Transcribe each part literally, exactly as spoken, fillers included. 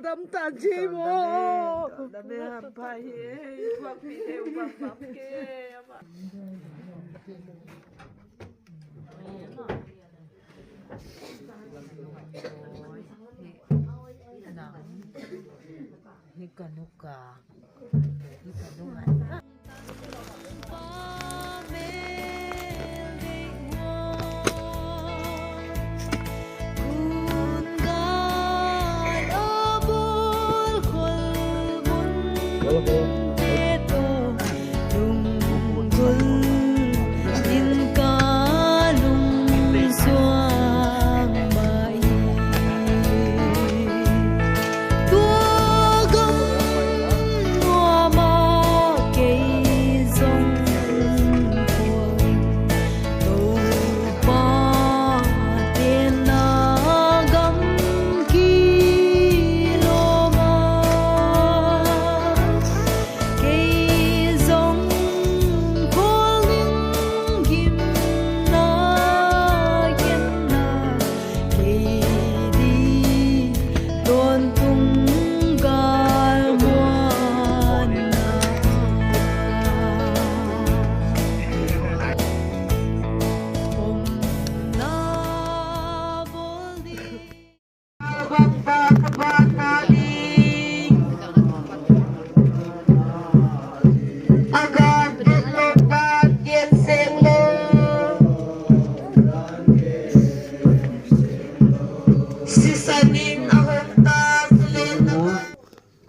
Dam tan chi mo. Dam e, ham pa hi, e, uang pi e, uang pap ke, ama. Hi ka nu ka. Hi ka nu ka.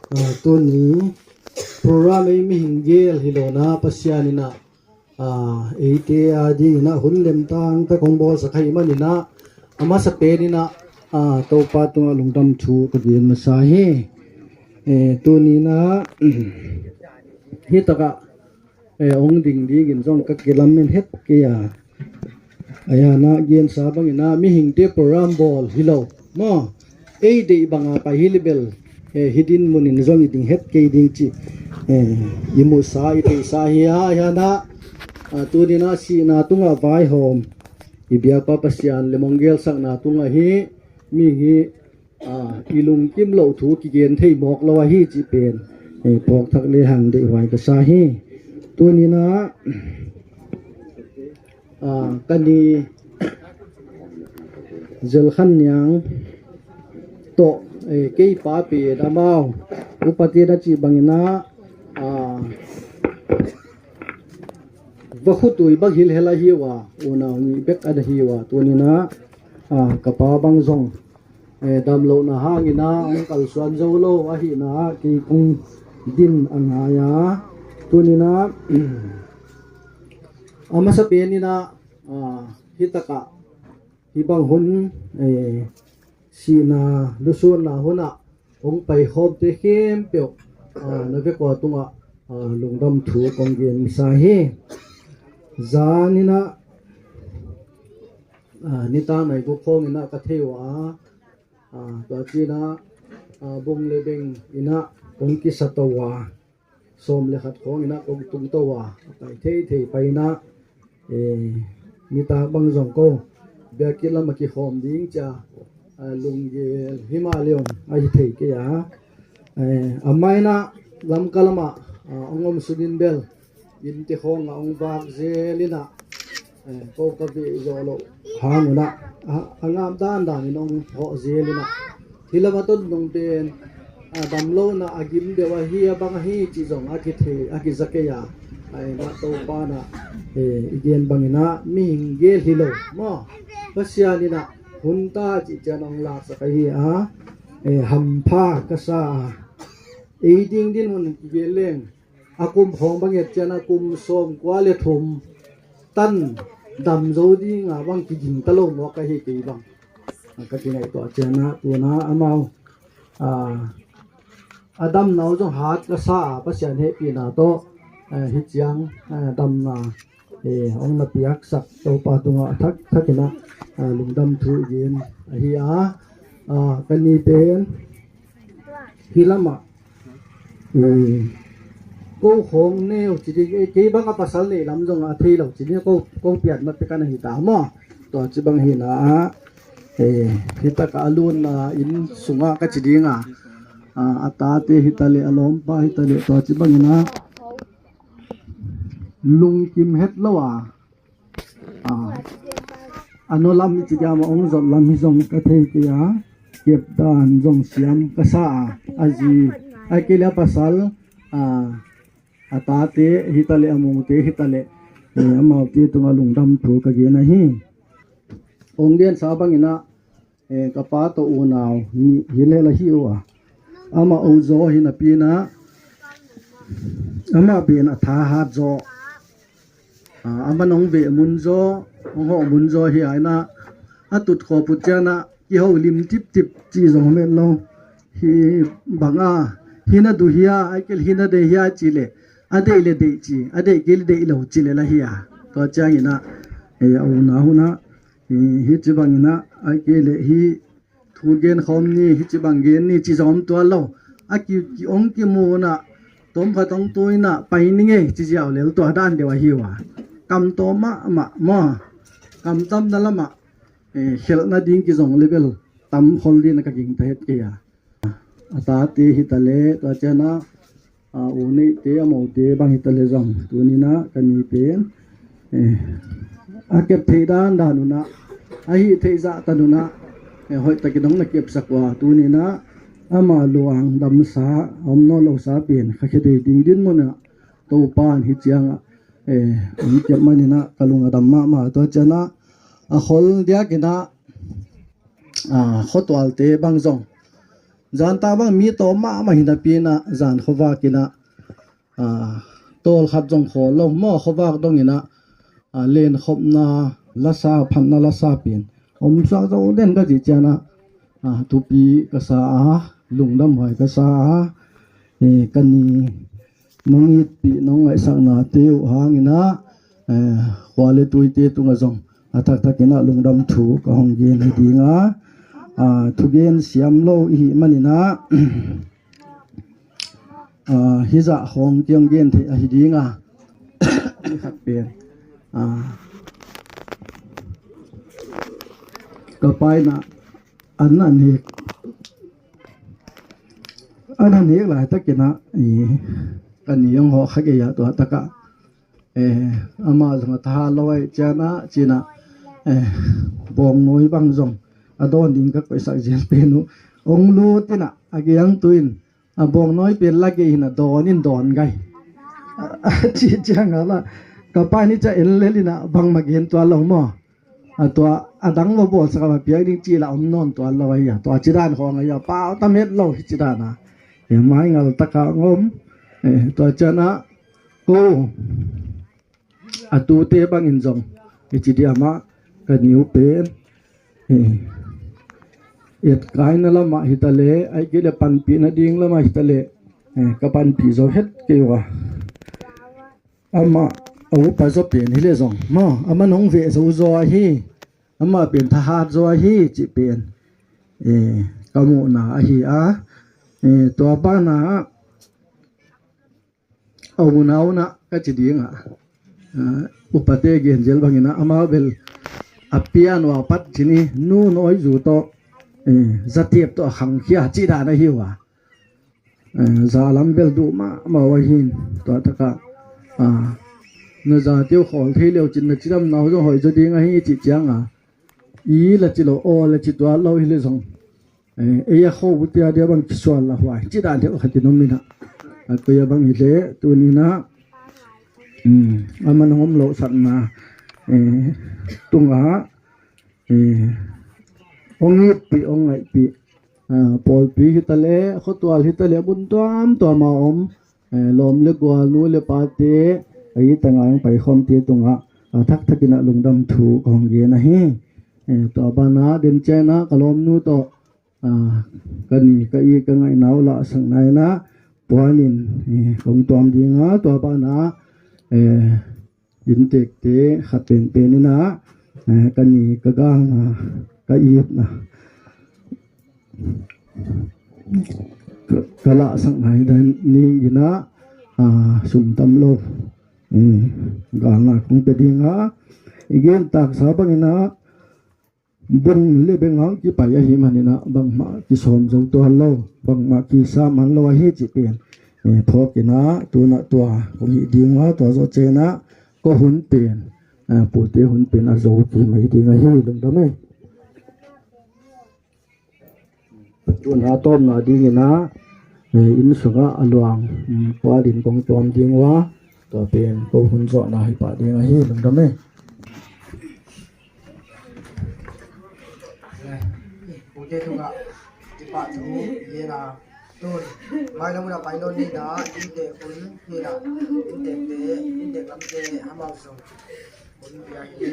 Ah, tuni program ei mihing gel hilou na Pasian in a, ah, eite a ding in a hun lemtang tah kong bolsa kha hi man in a, amasa pen in a, ah, Toupa tung a lungdam thu ka gen masa hi. Eh, tuni in a, hi taka, eh, ong ding ding in jong ka kilamen het kei a. Ahi a na gensa bang in a mihing te program bol hilou. Mo, ei dei bang a pai hi le bel, eh, hi dinmun in jong i ding het kei ding chi. Eh, i musa, i theisa hi a, ahi a na, ah, tuni in a sihna tung a vaihom. I biak pa Pasian le mong gel sakna tung a hi, mi hi, ah, i lungkim lou thu kigen thei mok lou ahi chi pen, eh, phok thak le hang dei huai kasa hi. Tuni in a, ah, ka ni Zelkhanniang toh, eh, kei pa pen amau, upa te na chi bang in a, ah, va khutui bang hil hel ahi uva, unau ni bek ana hi uva, tuni in a, ah, ka pa bang jong, eh, damlouna hang in a, ong kalsuan jou lou ahi na, kei kong din angai a. Tuni in a, amasa pen in a, ah, hi taka, hi bang hun, eh, sihna, lusutna hun a, ong pai khom te khempeuh, ah, na vek uva tung a, ah, lungdam thu kong gen masa hi. Jan in a, ah, nitang nai gup khong in a ka thei uva, ah, tua chi in a, ah, bung le beng in a kong kisa to uva, som le khat khong in a kong tung to uva, pai thei thei pai in a, eh, nitang bang jong ko biakin lam a kikhom ding cha, ah, lunggel hi ma le ong ahi thei kei a. Eh, amai na Lamka lam a, ah, ong om sun in bel, in te khong a ong vak jel in a, eh, ko ka ve jo lou hang un a, a, angam dan dan in ong ho jel in a. Hi lam a ton nung ten, a, damlouna a gim deu ahi, a bang ahi chi jong a kithei, a kija kei a. Ahi na Toupa na, eh, i gen bang in a mihing gel hilou. Mo, Pasian in a hun ta chi chan ong laksa ka hi a, eh, hampha kasa a. Ei ding dinmun kigel leng. A kum khong bang et chan a kum som kua le thum tan dam jou ding a bang kiging ta lou mo ka hi kei bang. Ka ti ngai to chan a tuna amau, ah, a damnau jong hat kasa a Pasian hepina to, eh, hi chiang, eh, damna, eh, ong na piak sak Toupa tung a thak thak in a, ah, lungdam thu i gen ahi a, ah, ka ni pen hi lam a, um, ko khong neo chi ding, eh, kei bang a pasal nei lam jong a thei lou chi ding, ko, ko pian mat te ka na hi ta mo. To chi bang hi na a, eh, hi taka a lun na in sung a ka chi ding a. a, atate hitale, alompa hitale, tua chibangin a, lungkim het lou a, a, ano lam ichi diam a ong jot lam hi jong ka thei kei a, kep dan jong siam ka sa a, aji, akile pasal, a, atate hitale, amoute hitale, eh, amaute tunga lungdam thu ka gen ahi. Ong gen sa bangin a, eh, ka pa toh unau ni hi le la hi u a. Ama u jo hi na pi na. Ama pen a thahat jo. A, ama nong ve mun jo, ong ho mun jo hi a ina. A tut kho put chana, ki ho lim tip tip chi jong met lo. Hi banga, hi na du hi a, ai kel hi na de hi a chi le. A de le de chi, a de kel de lo chi le la hi a. Tua chang ina, eh, a u na hu na. Hi, hichi bangin a, ai ke le hi thu gen khom ni, hichi bang gen ni, chi jom tua lo. A ki, ki ong ki mu na, tom kha tong tu ina, pai ni nge, chi jiao le tua dan deu ahi wa. Kam to ma, ma, ma. Kam tam na lama, eh, khel na ding ki jong level, tam khol din ka ging ta het ke ya. Atate hitale, tua chana, a, u neite, amoute, bang hitale jong, tunina, ka ni pen, eh, a kep thei dan dan una, a hi thei ja ta nuna, eh, hoi ta ki dong na kep sak wa, tunina, ama luang dam sa, om no lo sa pen, ka khe dei ding din muna, to pan hi chiang a, eh, ong kep manina, ka lung a dam ma ma, tua chana, a khol dia kina, a, khotual te bang jong. Jan ta bang mi to ma ma hina pi na, jan khovak ina, a, tol khat jong kho lo, mo khovak dong ina, a, len khop na, la sa, phan na la sa pin. Om sa jo den ka ji chana, a, tupi ka sa a, lungdam hoi ka sa a, e, ka ni, nong it pi, nong ngai sak na te u hang ina, eh, khua le tui te tunga jong. A thak thak ina lungdam thu ka hong gen hi ding a. A, thu gen siam lo i hi manina, a, hi ja hong kiang gen thei ahi ding a. Khat pen. A, ka pai na an an hi. An an hi lai ta kina, i, ka ni yong ho kha ke ya tua ta ka. Eh, ama jong a tha lo ai chana, china, eh, bong noi bang jong, a don ding ka koi sak jel pen u. Ong lu tina, a giang tuin, a bong noi pen la ge hina don in don gai. A, a, chi chiang a la, ka pa ni cha el le lina, bang ma gen tua lo mo. A tua, a dang lo bol sak a ma piak ding chi la om non tua lo ai a. Tua chi dan khong ai a, pa ta met lo hi chi dan a. E mai ngal ta ka ngom, eh, tua chana, ko. A tu te bang in jong, i chi dia ma, ka niu pen, eh, et kai na lama hitale, ai ke le panpi na ding lama hitale, eh, ka panpi jo het ke wa. Ama, a upa jo pen hi le jong, mo, ama nong ve jo jo ahi, ama pen thahat jo ahi, chi pen, eh, ka mu na ahi a, eh, tua pa na, a u nau na ka chi ding a. Ah, upa te gen jel bang ina ama bel a pian wa pat chi ni nu noi ju to, eh, za tiep to a khang khia chi dan ahi wa. Eh, za lam bel du ma ma wa hin tua ta ka. Ah, na za teu khol thei leu chin na chi dam nau jong hoi jo ding ahi chi chiang a. I la chi lo, o la chi tua lo hi le jong. Eh, eia kho bu tia dia bang kisual la huai. Chi dan deu khat in um ina. A koia bang hi le, tuni na. Hmm, ama nong om lo sak na. Eh, tunga. Eh, ong it pi, ong ngai pi. Ah, pawlpi hitale, khotual hitale, bun tuam tuam a om. Eh, lom le gual nu le pa te, a i tanga ong pai khom te tunga. A thak thak ina lungdam thu ka hong gen ahi. Eh, tua bana, den chena, ka lom nu to. Ah, ka ni, ka i, ka ngai nau la sang nai na, puan in, eh, kong tuam ding a, tua pa na, eh, in tek te, khat pen pen ina, eh, ka ni, ka gang na, ka i na, ka, ka la sang nai dan ni ina, ah, sum tam lo, eh, gang na kong pe ding a, i gen tak sa bang ina, bung le beng hang kipai ahi manin a, bangma kisom jou to hal lou, bangma kisam hal lou ahi ti pen, eh, phok in a, tuna tua hung hi ding uva, tua joh chun a, kou hun pen, eh, pute hun pen a jou kimai ding ahi, lungdam e. Tuna tawpna dingin a, eh, insunga aluang, um, kua din kong tuam ding uva, tua pen kou hun jotna hi pah ding ahi, lungdam e. Pute tunga, kipah thu, yen a, tun, mai lam una pai lou ni na, inte un, ni na, inte te, inte lam te, amau sung, un pia hi.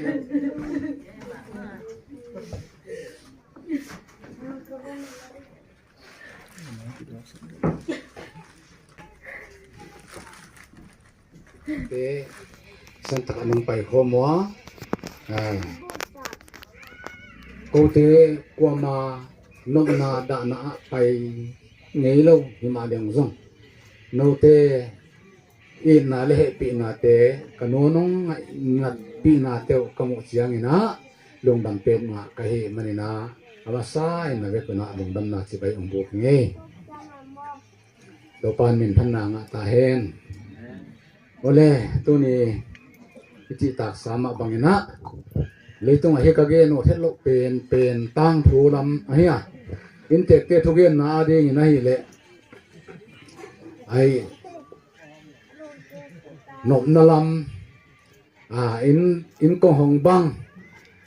Te, san taka nung pai khom uva. Ah. Kou te kuama nopna dahna a pai ngei lou, himahleh jong. Note, itna le hehpihna te, ka nu nung ngainatpihna te u ka mu chiangin a, lungdam petna ka hi manin a, amasa in na vek un a lungdamna chibai hung buk inge. Toupan minthanna ngah tahen. Ole, tuni, iti taksa mah bangin a, leitung a hi ka gen u het lou pen, pen tangthu lam ahi a. Intekte thugenna a dingin ahileh, ai, nopna lam, a, in, in kong hong bang,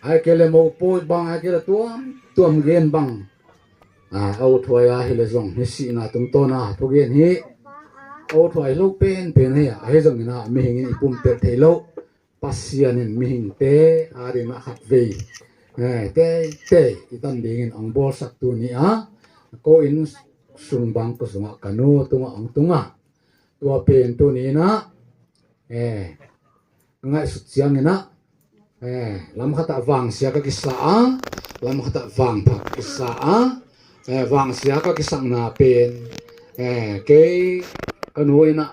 ahikei le mopo bang, ahikei le tuam, tuam gen bang. A, a u thuai a hileh jong, hi sihna tungtawn a thugen hi, a u thuai lou pen pen hi a, ahi jongin a, mihing in i pumpi thei lou. Pasian in mihingte a ding a khatvei, eh, teitei i tan dingin hung bolsak tuni a, kou insung bang kou sunga ka nu tunga hung tunga. Tua pen tuni in a, eh, ngaisut chiangin a, eh, lam khat a vangsia ka kisa a, lam khat a vangpha ka kisa a, eh, vangsia ka kisakna pen, eh, kei ka nu in a,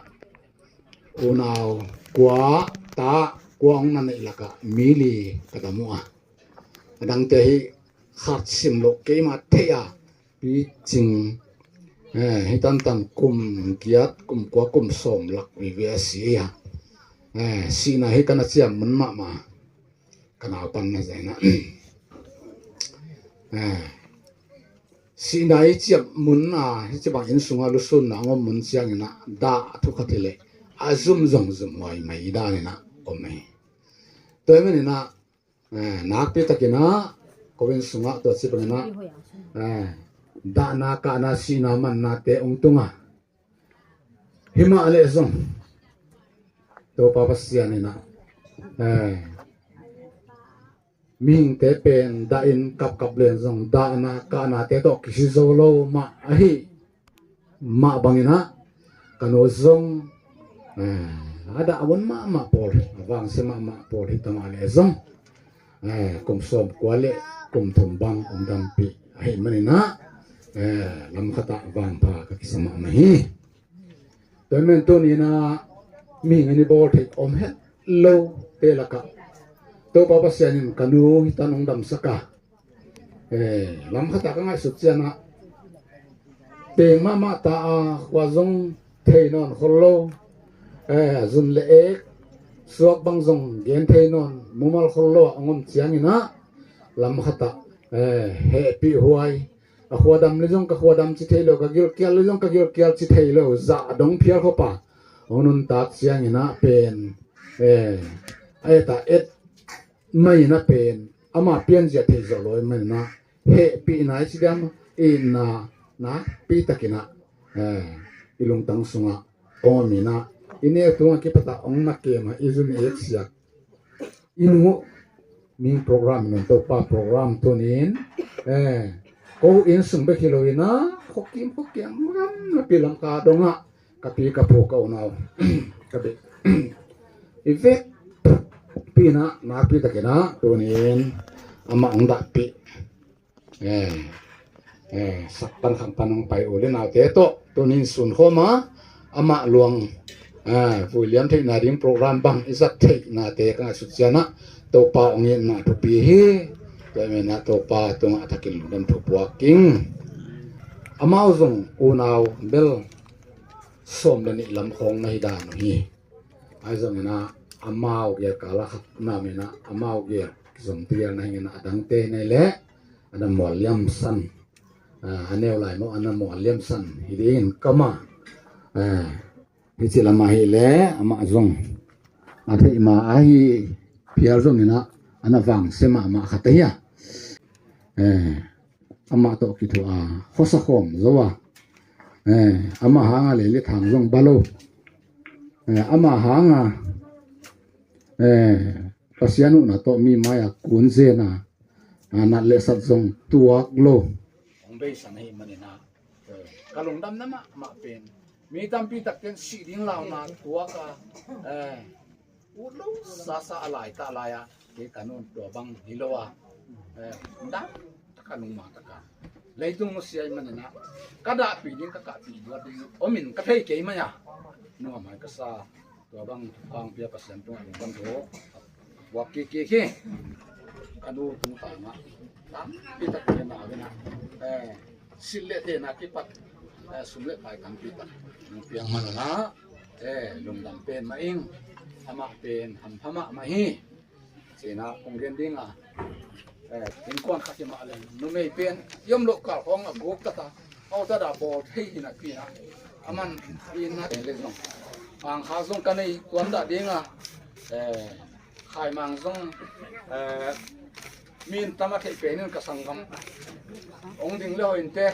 unau kua, ta kua hung na nei laka mi li ka dam u a. Adangte hi khat sim lou keima thei a, pi ching, eh, hi tan tan kum giat, kum kua, kum som lak vive a si a. Eh, sihna hi kana chiam mun mama. Ka naupan na zaina. Eh, sihna hi chiam mun a, hichi bang insunga lusunna hung um mun chiangin a, da thu khat hileh, a zum jong zum huai mai dan in a, um mai. Tua manin a, eh, nakpi takin a, kou insunga tua chi bangin a, eh, dahna, kahna, sihna, manna te hung tunga. Himahleh jong, Toupa Pasian in a, eh, mihingte pen dah in kap kap leng jong, dahna, kahna te toh kisi jou lou mah ahi mah bangin a, ka nu jong, eh, a dah a von mama pawl, a vangse mama pawl hi tama leh jong, eh, kum som kua le kum thum bang um dampi ahi manin a, eh, lam khat a vangpha ka kisa mama hi. Tua manin tuni in a, mihing in i bol thei um het lou te laka, Toupa Pasian in ka nu hi tan hung damsak a. Eh, lam khat a ka ngaisut chiang a, teng mama ta a, khua jong thei nawn khol lou, eh, zun le ek, suak bang jong gen thei nawn, mumal khol lou a hung um chiangin a, lam khat a, eh, hehpih huai, a khua dam le jong ka khua dam chi thei lou, ka gilkial le jong ka gilkial chi thei lou, ja dong phial khopa hung nuntak chiangin a pen, eh, a et a et mai in a pen, ama pian jia thei jou lou mai in a, hehpihna i chi diam, itna, nakpi takin a, eh, i lungtang sunga, ong um in a, i neu tunga kipat a ong na kem a, i jun i et siak. I nu, mi program in a, Toupa program tunin, eh, kou insung bek hilou in a, Khokim, Khokiang, ram, na pi lam ka dong a, ka pi ka pu ka unau, ka be. I vekpi in a, nakpi takin a, tunin, ama hung dahpi. Eh, eh, sak pan kham pan hung pai u le nau te toh, tunin sun khom a, ama luang, eh, vui lian theina ding program bang, i jat theina te ka ngaisut chiang a, Toupa hung itna thupi hi, Pemena topa tunga thakin lungdam thu puak king. Amau jong unau bel som le ni lam khong na hi dan u hi. Ai jong ina amau gel kala khat na mena amau gel jong tiel na hingena adang te nei le ana mol liam san. A, aneu lai mo ana mol liam san hi din kama. A, Hichi lama hi le, ama jong. Athei ma ahi phial jong ina, ana vang sema ma khat ahi a. Eh, ama to kithu a, khosa khom jo a. Eh, ama hanga le le thang jong balo. Eh, ama hanga, eh, Pasian u na to mi maya kun jena. A, nat le sat jong tuak lo. Hong beisan ahi manina. Eh, ka lungdam nama, ama pen. Mi tampi tak ten si ding launa tuak a. Eh, ut lo sasa alai ta lai a. Kei ka nun tua bang hi lo a. Eh, dam taka nung ma taka. Leitung nu siai manina. Ka da pi ding ka ka pi dua ding. Omin ka thei kei maya. Nua mai ka sa. Tua bang thupha pia Pasian tunga lungdam thu. Wak ki ki ki. Ka nu tung ta ma. Tampi tak le na ve na. Eh, sil le te na kipat. Eh, sum le pai tampi tak. Nung piang ma na. Eh, lungdam pen ma ing. Ama pen ham hama ma hi. Sina kong gen ding a. Eh, inkuan khat ima le. Numei pen. Yom lo kal hong a guk ta ta. Au ta da bol thei hina pina. Aman ina le jong. Ang kha jong ka nei tuan da ding a. Eh, khai mang jong. Eh, min tama thei pen in ka sanggam. Ong ding le ho inte.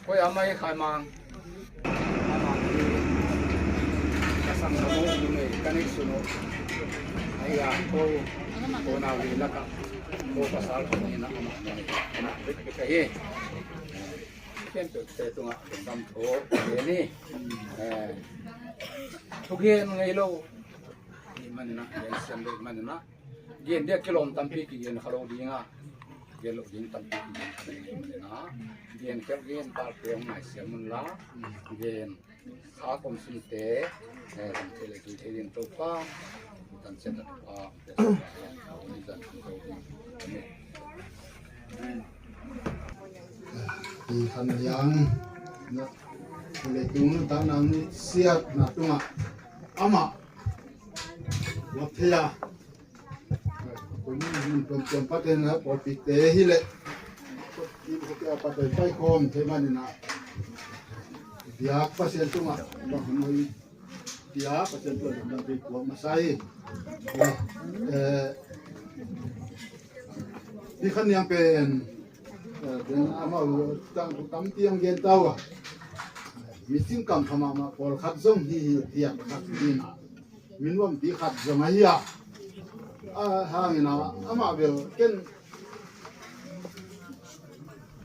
Koi ama hi khai mang. Ama hi ka sanggam u numei ka nei sunu. Ai ya ko ko na wi la ka. Ko pasal ko ni na ama ni. Na bit bit ka hi. Ken to te tunga dam to ni. Eh. Thugen ngei lo. Ni manina, ken sem lo manina. Gen dia kilom tampi kigen kha lo ding a. Gen lo ding tampi kigen kha lo ding a. Gen kel gen tal pe hong nai siam un la. Gen sa kom sin te. Eh, kan te le tu te din to pa. Kan se ta pa. Ni jan ko. Ni han yang. Na. Le tu ta nang siat na tunga. Ama. Wa thea. Kuni hin kon kon paten na pulpit te hi le. Ki ko ke paten pai kom te manina. Dia Pasian tunga. Ba hon noi. Dia Pasian tunga ba pe ko masai. Eh. Ni khan yang pen. Eh, pen ama tam tam tiang gen tawa. Meeting kam khama ma pol khat jong hi hi tiang khat ni na. Min lam ti khat jong ahi a. A, hangin a, ama bel ken.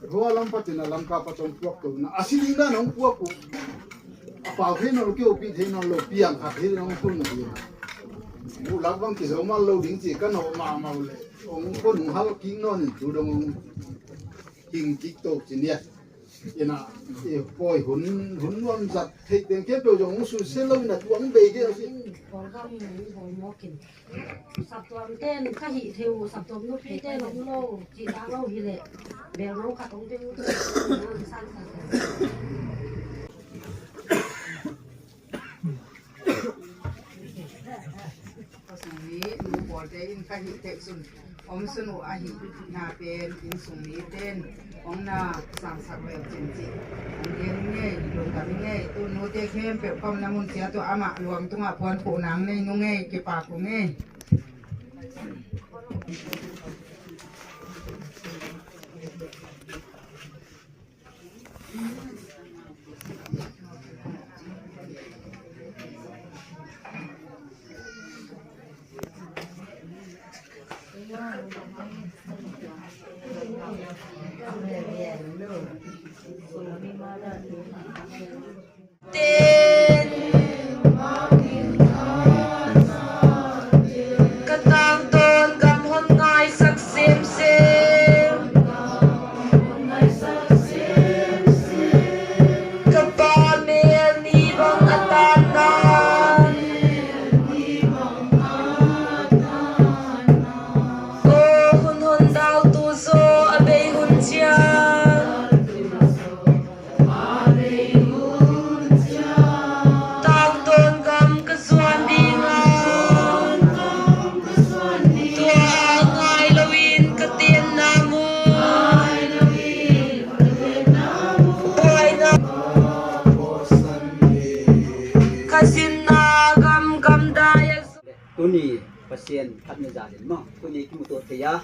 Rua lam patin a lam ka patong puak to na. Asi ding dan hong puak ku. A pau thei no lo keu pi thei no lo piang khat thei no kun na ding. Bu lak bang ki zo mal lo ding chi ka no ma ma le. Ong ko nung hal ki no nin tu dong ong. Hing ki to chi nia. Ina, e, poi hun, hun nuam zat thei teng ke pe jong su se lo ina tuang bei ke si. Program ni hoi mo kin. Saptuam ten ka hi theu, saptuam nu pi ten lo, chi ta lo hi le. Bel mo ka tong te u. San sa. Ka sung ni nu bol te in ka hi te sun. Om sunu ahi na pen insung miten ong na sangsak leu chin chi. Ong gen ngei, lungdam ngei, tu nute khempeuh kom na mun chia tu ama luang tunga puan pu nang nei nu ngei, kipa ku ngei. Ka tangtawn gam hon ngaisak semsem. Ka pa mel ni bang a tan dan. O hun hon dau tu Hi, Pasian phatna jal in mo. Tuni kimuto thei a.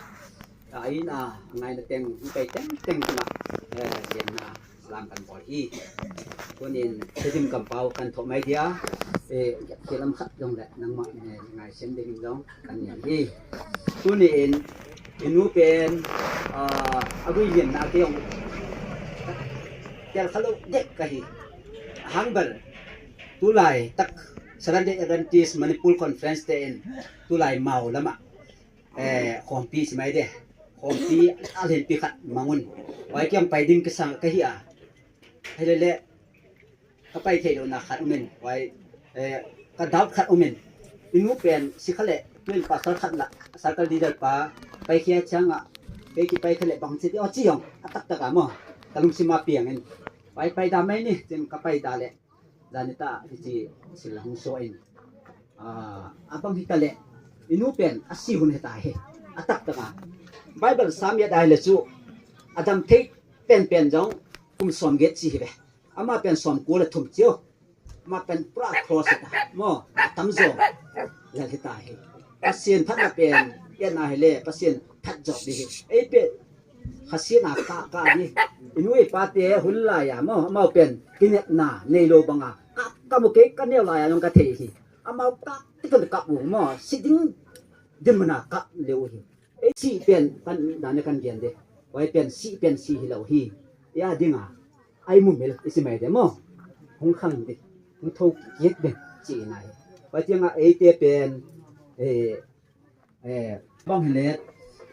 A in a, ngaina teng, hung pai teng teng teng a. Eh, Pasian na lang kan bol hi. Tunin, Tedim kampau kan thot mai dia. Eh, kilam khat jong le, nangma, eh, ngai sem ding jong kan niam hi. Tunin, inu pen, ah, agui yin na ke jong. Kel khalo dek ka hi. Hangbal. Tulai tak Seventh Day Adventist Manipur Conference te in tulai Mao lama, eh, khompi si mai de. Khompi a lenpi khat mangun. Wai kiang pai ding kisang ka hi a. Helele ka pai thei lo na khat umin. Wai, eh, ka doubt khat umin. Inu pen si khale, min pastor khat la, circle leader pa, pai khia chang a, pai ki pai khale bang si, o chi yong, atak tak a mo. Ka lung si ma piang in. Wai pai da mai ni, tin ka pai da le. Janita hichi sil hung so in. Ah, abang hita le. Inu pen, asi hun hita he. Atak taka. Bible sam ya dai le chu. Adam thei pen pen jong kum som get chi hi ve. Ama pen som ko le thum chiu. Ama pen pura cross hita. Mo, atam jo. Lal hita he. Pasien phat na pen, ya na he le, pasien phat jo di he. Ei pe, Khasi na ka, ka ni. Inu ipa te hun lai a mo, amau pen, kinepna, nei lo banga. Ka, ka mu kei, ka neo lai a, nong ka thei hi. Amau ka, ti ka kap u mo, si ding, dim na ka leo hi. Ei si pen, kan, da ne kan gen de. Wai pen, si pen, si hi lo hi. Ya ding a, ai mu mel, isi mai de mo. Hung khang de, hung tho kiet de, si na hi. Wai tiang a, ei te pen, eh, Eh, bang hile,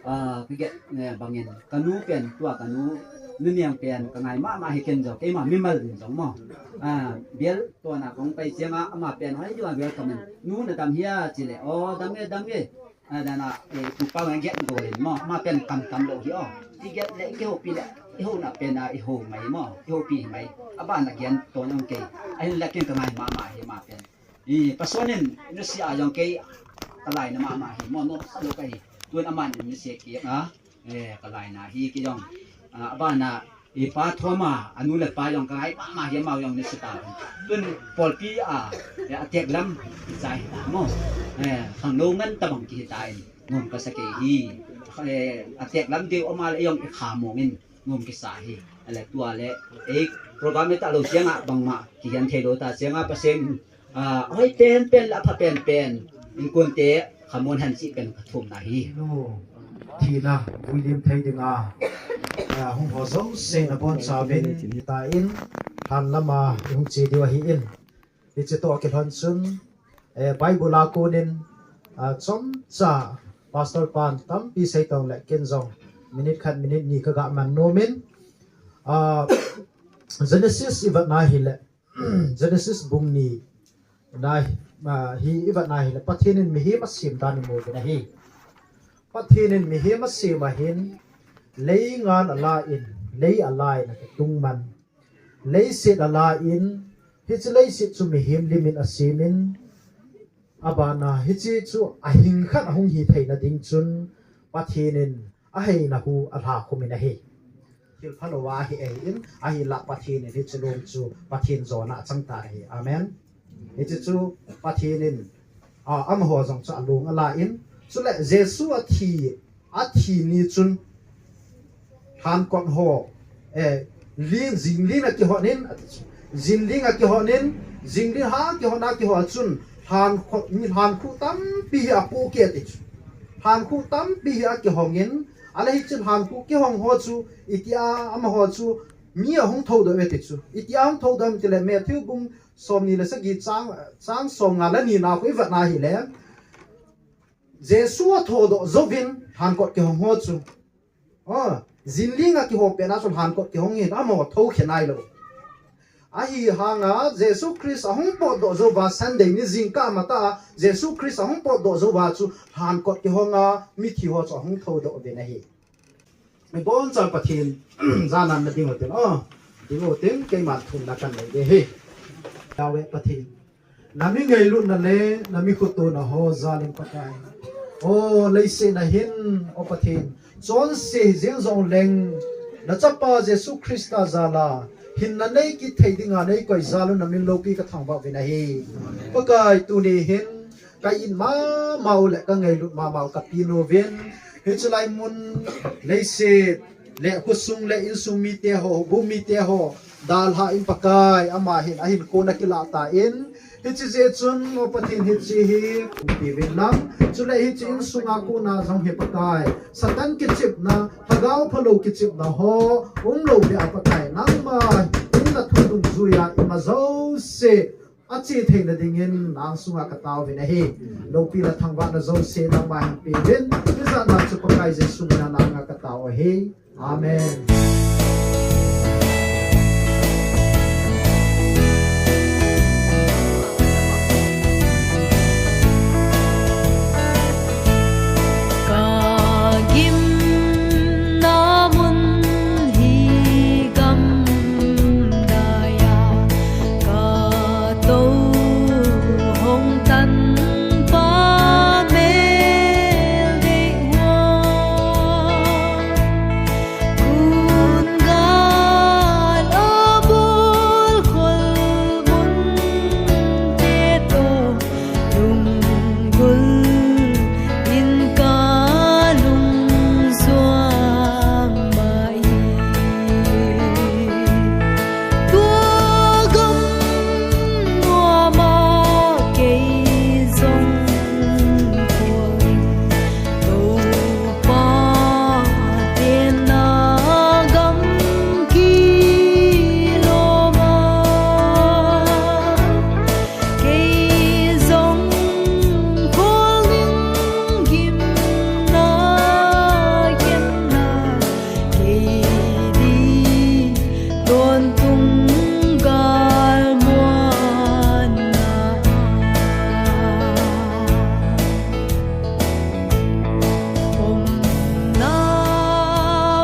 ah, ka get, eh, bangin, ka nu pen, tua ka nu, nu niang pen, ka ngai mama hi ken jo, keima mimal din jong mo. Ah, bial, tua na kong pai siang a, ama pen, hoi diu a bial ka men, nu na dam hia, chile, o, dam nge, dam nge. Ah, dana, eh, tu pa ngai get go len mo, ama pen kam kam lo hi o. Ti get le, ke ho pi le, i ho na pen a, i ho mai mo, i ho pi mai. Aba na gen, to nyong ke. Ahin le ken ka ngai mama hi, ma pen. I, pasonin, nusia jong kei, ka laina mama hi, mo no, ka lo ka hi. Tun aman nusia kei, a, eh, ka laina hi kei jong. A, abana, i pa thoma, anu le pa jong ka ngai mama hi, amau jong nusia ta. Tun polpi a, eh, atek lam, i chai ta mo. Eh, khang lo ngan tabang kei ta in, ngom ka sa kei hi. Eh, atek lam deu ama le jong i kha mong in, ngom kei sa hi. Ale tua le, eh, program le ta lo siang a bangma, kihian thei lo ta siang a paseng, Ah, hoi pen pen la pha pen pen. Inkunte, khamon han si pen ka thum na hi. No. Thina, vui lim thei ding a. Ah, hung ho jong se na bon sa vin, ta in, han lama, hung che diu ahi in. Hiche to a kilhon chun, eh, Bible a konin, ah, chomcha, Pastor pan, tampi sei tong le ken jong, minute khat, minute ni ka ga man nom in. Ah, Genesis i vat na hi le, Genesis bung ni na, ah, hi i vat na hi le, Pathen in mihem asem dan i mu uvin ahi. Pathen in mihem asem ahin, lei ngan ala in, lei ala in a kitung man. Leiset ala in, hiche leiset chu mihem lim in asem in, abana hiche chu ahing khat ahung hi theina ding chun, Pathen in aheina hu alha khum in ahi. Thil phalou a ahi ei in, ahinla Pathen in hiche lom chu Pathen jona achang tan ahi. Amen. Hiche chu Pathen in, a, amaho jong chu alung ala in, chule Jesu athi, athi ni chun lhankot ho, eh, lin, jing lin a kihon in, ati chu. Jing lin a kihon in, jing lin ha kihon a kihon chun, lhankot, mi lhankhu tampi hi apohkeh ati chu. Lhankhu tampi hi akihong in, ale hiche lhankhu kihong ho chu, itia amaho chu, mi ahung thoudoh uve ti chu. Itia ahung thoudoh em tile Matthew bung somni le sagi chang, chang somnga le ni na khu i vet na hile. Jesu athoudoh jouvin lhankot kihong ho chu. Oh, jing lin a kihou pet na chu lhankot kihong in amaho thou khe nailou. Ahihanga Jesu Christ ahung potdoh jouva Sunday ni jingkah matah a Jesu Christ ahung potdoh jouva chu lhankot kihong a mithi ho chu ahung thoudoh uvin ahi. Ibonchauva Pathen, jan a na ding utin, o, ding utin, keiman thumna kan nei ding ahi. Yahweh Pathen, na mi ngailutna le, na mi khotona ho jal in Pakai. O, leiset a hin, o Pathen, chonse hi jeng jongleng, na chapa Jesu Christa jal a, hinna nei kit thei dinga nei koi jal un na min loupi ka thangvah uvin ahi. Pakai tuni hin, Ka it mama u le ka ngailut mama u ka pinu vin, hiche lai mun leiset le khosung le insung mite ho, houbung mite ho, dalha in Pakai, ama hin ahinkho na kilah tan, hiche jeh chun, O Pathen, hiche hi, pi vin lang, chule hiche insunga kona jong hi Pakai, Satan kichepna, lhagao phalou kichepna ho, umlou beh a Pakai, nangma, in na thu dungjuiya, ima jouse, ache theina dingin, nang sunga ka taovin ahi. Loupi le thangvahna jouse, nangma hin pe vin, tijat na chu Pakai Jesu mina nanga ka tao ahi. Amen. Ka gimna mun hi gam daiya, ka tou hong tan pa mel dei hua. Kun gal a bol khol mun te toh, lunggul in ka lungjuang mai. Tua gam nuama kei jong khol, Toupa tenna gam kiloma, kei jong khol ding gimna khenna, kei ding tawntung gal muanna. Umna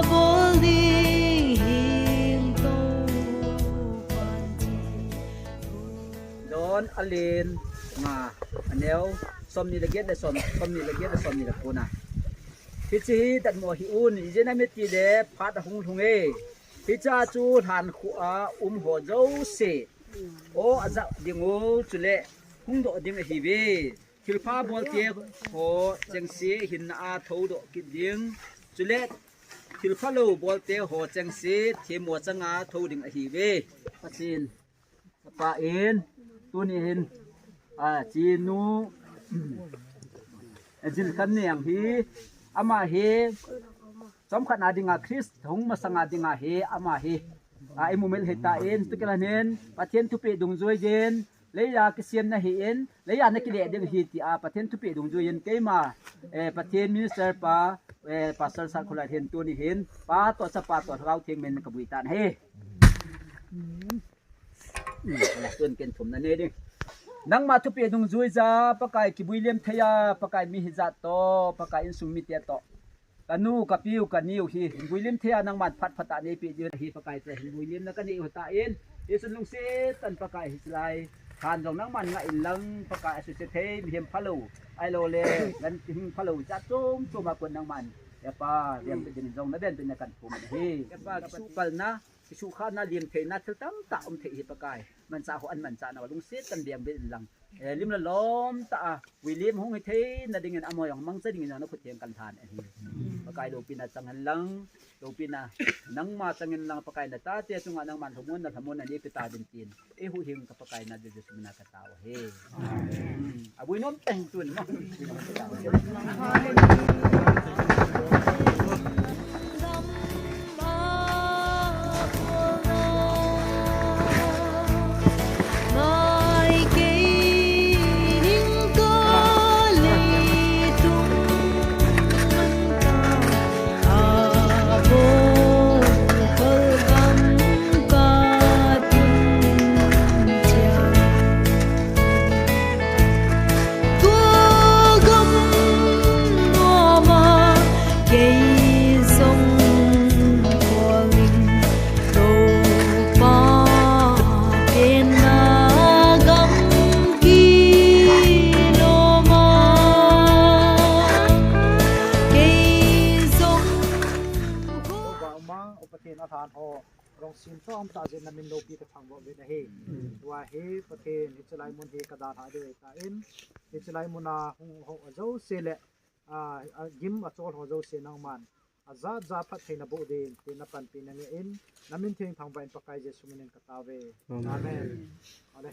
bol ding hing Toupan. John a len nga, a neo somni le get le som, somni le get le somni le ko na. Hiche hi datmo hih un, ijeh inem itile phat ahung lhung e. Hiche a chu lhan khu a um ho jouse, aw a jah ding u, chule hung doh ding ahiuve. Thilpha bolte ho chengse hinna a thoudoh kit ding, chule thilpha lou bolte ho chengse themmo changa thou ding ahiuve. Pathen, Pathen, tuni hin, a, chinu, Jilkhanniang hi, ama hi, chomkhat na dinga Christ hung masanga dinga hi, ama hi, a, imumil hita in, tukilhon in, Pathen thupeh dungjui din, leiya kisem nahi in, leiya nakile ding ahi tia, Pathen thupeh dungjui in, keima, eh, Pathen minister pa, eh, Pastor Satkholal hin tuni hin, Pa toh Chapa toh Lhagao Theng min kabui tan ahi. Hmm, ala tun ken thumna nei ding. Nangma thupeh dungjui a, Pakai kibui lem thei a, Pakai mi hijat toh, Pakai insung mite toh. Kanu, kapiu, kaniu hi, hin vui lim thei a nangman phat phat a neipeh diu ahi Pakai te, hin vui limna kanei u tan, hichun lungset tah in Pakai hiche lai. Than jong nangman ngah in lang, Pakai asuhset thei, mihem phalou, ahilou le, ganhing phalou, jat chom chom a kon nangman, Hepa, veng bit ding jong na veng bit na kan thum ahi. Hepa, kisuhpalna, kisuhkhahna, limtheina, thil tamtah um thei ahi Pakai. Manchah ho ahin manchah nau a lungset tah in veng bit in lang. Eh, lim le lom tah a, vui lim hung hi theina dingin amaho jong mangcha dingin jong na khut theng kan lhan ahi. Pakai loupina chang hen lang, loupina nangma chang hen lang, Pakai na tate chunga nangman lhamonna, lhamonna neipe ta ding tin. Eihuhhing ka Pakai na Jesu mina ka tao ahi. Hmm, abui nom tah in tun mo. Tah jeh in na min loupi ka thangvah uvin ahi. Tua hi Pathen, hiche lai mun hi ka dalha diu ahitan, hiche lai mun a hung ho jouse le, a, a gim a chol ho jouse nangman ajat jat phatthei na boh ding tin na panpi na ngeh in, na min theng thangvah in Pakai Jesu min in ka tao uve. Amen. Amen. Ale.